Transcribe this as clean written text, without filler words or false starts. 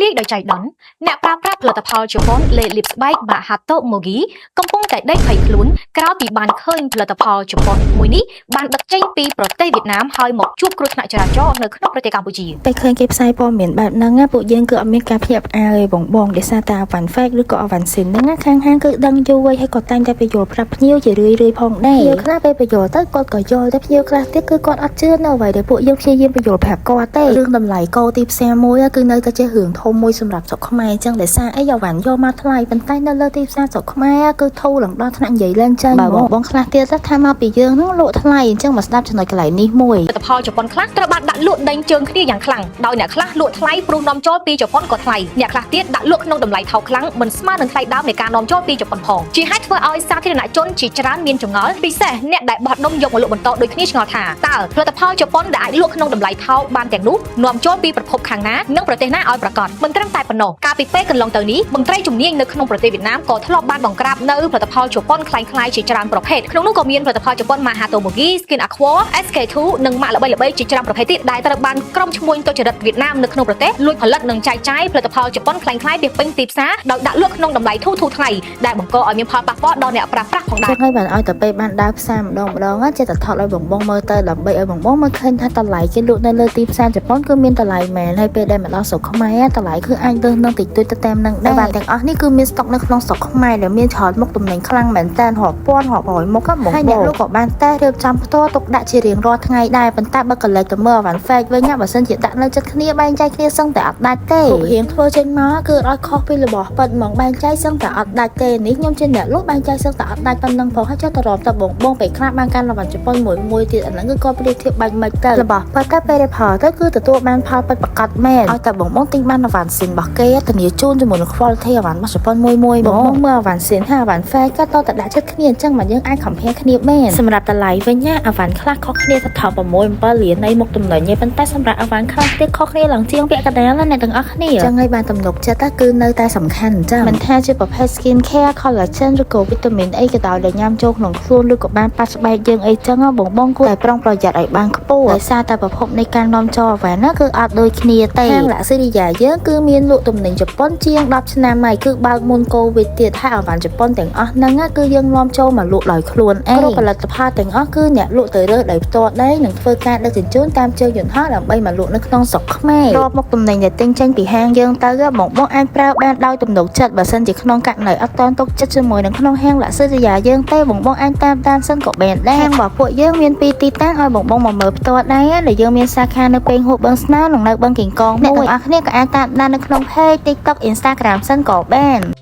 ធ្លាយដោយចៃដន្យអ្នកប្រើប្រាស់ផលិតផលជប៉ុនលេលាបស្បែកម៉ាក Hatomugi កំពុងតែដេកភ័យខ្លួនក្រោយពីបានឃើញផលិតផលជប៉ុនមួយនេះបានដឹកចេញពីប្រទេសវៀតណាមហើយមកជួបគ្រោះថ្នាក់ចរាចរណ៍នៅក្នុងប្រទេសកម្ពុជា។ ពេលឃើញគេផ្សាយព័ត៌មានបែបហ្នឹងណាពួកយើងគឺអត់មានការភ្ញាក់ផ្អើលទេបងបងដោយសារតែអវ៉ាន់ fake ឬក៏អវ៉ាន់ស៊ីនហ្នឹងណាខាងហាងគឺដឹងយូរហើយហើយក៏តែងតែពន្យល់ប្រាប់ភ្ញៀវជារឿយៗផងដែរភ្ញៀវខ្លះពេលពន្យល់ទៅគាត់ក៏យល់តែភ្ញៀវខ្លះទៀតគឺគាត់អត់ជឿនៅអ្វីដែលពួកយើងព្យាយាមពន្យល់ប្រាប់គាត់ទេរឿងតម្លៃកោទីផ្សារមួយគឺនៅតែជារឿងធំមួយសម្រាប់ស្រុកខ្មែរអញ្ចឹងដោយសារអីអវ៉ាន់យកមកថ្លៃប៉ុន្តែនៅលើទីផ្សារស្រុកខ្មែរគឺធូរឡើងដល់ថ្នាក់និយាយឡើងចេញបើបងបងខ្លះទៀតថាមកពីយើងហ្នឹងលក់ថ្លៃអញ្ចឹងមកស្ដាប់ចំណុចកន្លែងនេះមួយ។ ផលិតផលជប៉ុនខ្លះត្រូវបានដាក់លក់ដេញជើងគ្នាយ៉ាងខ្លាំងដោយអ្នកខ្លះលក់ថ្លៃព្រោះនាំចូលពីជប៉ុនក៏ថ្លៃអ្នកខ្លះទៀតដាក់លក់ក្នុងតម្លៃថោកខ្លាំងមិនស្មើនឹងថ្លៃដើមនៃការនាំចូលពីជប៉ុនផងជាហេតុធ្វើឲ្យសាធារណជនជាច្រើនមានចម្ងល់ពិសេសអ្នកដែលបោះដុំយកមកលក់បន្តដូចគ្នាឆ្ងល់ថាតើផលិតផលជប៉ុនដែលអាចលក់ក្នុងតម្លៃថោកបានទាំងនោះនាំចូលពីប្រភពខាងណានិងប្រទេសណាឲ្យប្រាកដមិនត្រឹមតែប៉ុណ្ណោះកាលពីពេលកន្លងទៅនេះមន្ត្រីជំនាញនៅក្នុងប្រទេសវៀតណាមក៏ធ្លាប់បានបង្ក្រាបនៅផលិតផលជប៉ុនក្លាយៗជាច្រើនប្រភេទក្នុងនោះក៏មានផលិតផលជប៉ុន Mahatomogi, Skin Aqua, SK2 និងម៉ាកល្បីៗជាច្រើនប្រភេទទៀតដែលត្រូវបានក្រុមឈ្មួញទុច្ចរិតវៀតណាមនៅក្នុងប្រទេសលួចផលិតនិងចែកចាយផលិតផលជប៉ុនក្លាយៗពាសពេញទីផ្សារដោយដាក់លក់ក្នុងតម្លៃធូរធូរថ្លៃដែលបង្កឲ្យមានផលប៉ះពាល់ដល់អ្នកប្រើប្រាស់ផងដែរ។ ចឹងហើយបានឲ្យតែពេលបានដើរផ្សារម្ដងម្ដងចេះតែថតឲ្យបងបងមើលទៅដើម្បីឲ្យបងបងមើលឃើញថាតម្លៃគេលក់នៅលើទីផ្សារជប៉ុនគឺមានតម្លៃមែនហើយពេលដែលមកដល់ស្រុកខ្មែរតម្លៃគឺអាចលើសនឹងតិចតួចទៅតាមនឹងដែរបាទទាំងអស់នេះគឺមានស្តុកនៅក្នុងស្រុកខ្មែរដែលមានច្រើនមុខទំនិញខ្លាំងមែនតើរាប់ពាន់រាប់រយមុខបងហើយអ្នកលក់ក៏បានតែរៀបចំផ្ទាល់ទុកដាក់ជារៀងរាល់ថ្ងៃដែរប៉ុន្តែបើកលេចទៅមើលអវ៉ាន់ fake វិញបើសិនជាដាក់នៅចិត្តគ្នាបែងចែកគ្នាសឹងតែអត់ដាច់ទេរូបរាងធ្វើចេញមកគឺអត់ខុសពីរបស់ពិតហ្មងបែងចែកសឹងតែអត់ដាច់ទេនេះខ្ញុំជាអ្នកលក់បែងចែកសឹងតែអត់ដាច់ប៉ុណ្ណឹងផងហើយចុះតរំតបងបងពេលខ្លះបានកាន់អវ៉ាន់ជប៉ុនមួយមួយទៀតអាហ្នឹងគឺគាត់ប្រៀបធៀបបាច់មិនទៅរបស់ប៉ុន្តែពេលដែលផលទៅគឺទទួលបានផលពិតប្រាកដមែនឲ្យតែបងបងទិញបានអវ៉ាន់ស៊ីនរបស់គេធានាជូនជាមួយនឹង quality អវ៉ាន់របស់ជប៉ុនមួយមួយបងបងមើលអវ៉ាន់ស៊ីនហើយអវ៉ាន់ fake ក៏តតែដាក់ចិត្តគ្នាអញ្ចឹងមកយើងអាច compare គ្នាបានសម្រាប់តម្លៃវិញណាអវ៉ាន់ខ្លះខុសគ្នាទៅថោក6 7លាននៃមុខទំនិញឯប៉ុន្តែសម្រាប់អវ៉ាន់ខ្លះទៀតខុសគ្នាឡើងជាងពាក់កណ្ដាលណាអ្នកទាំងអស់គ្នាអញ្ចឹងហើយបានទំនុកចិត្តគឺនៅតែសំខាន់អញ្ចឹងមិនថាជាប្រភេទ skin care collagen ឬក៏ vitamin អីក៏ដោយដែលញ៉ាំចូលក្នុងខ្លួនឬក៏បានប៉ះស្បែកយើងអីចឹងបងបងគួរតែប្រុងប្រយ័ត្នឲ្យបានខ្ពស់ដោយសារតែប្រភពនៃការនាំចូលអវ៉ាន់ណាគឺអត់ដូចគ្នាទេហាងលាក់ស៊ីរីយ៉ាយើងគឺមានលក់ទំនិញជប៉ុនជាង10ឆ្នាំហើយគឺបើកមុនកូវីដទៀតហើយអវ៉ាន់ជប៉ុនទាំងអស់ហ្នឹងគឺយើងនាំចូលមកលក់ដោយខ្លួនឯងគ្រប់ផលិតផលទាំងអស់គឺអ្នកលក់ទៅរើសដោយផ្ទាល់ដៃនិងធ្វើការដឹកជញ្ជូនតាមជើងយន្តហោះដើម្បីមកលក់នៅក្នុងស្រុកខ្មែររាល់មុខទំនិញដែលទិញចេញពីហាងយើងទៅបងបងអាចប្រើបានដោយទំនុកចិត្តបើសិនជាក្នុងករណីអត់តន់ទុកចិត្តជាមួយនឹងក្នុងហាងលាក់ស៊ីរីយ៉ាយើងទេបងបងអាចតាមដានសិនក៏បានដែរហាងរបស់ពួកយើងមានពីរទីតាំងឲ្យបងបងមកមើលផ្ទាល់ដែរដែលយើងមានសាខានៅពេញហួបឹងស្នោនិងនៅបឹងកេងកងមួយអ្នកទាំងអស់គ្នាក៏អាចតាមដាននៅក្នុង page TikTok, Instagram សិនក៏បាន។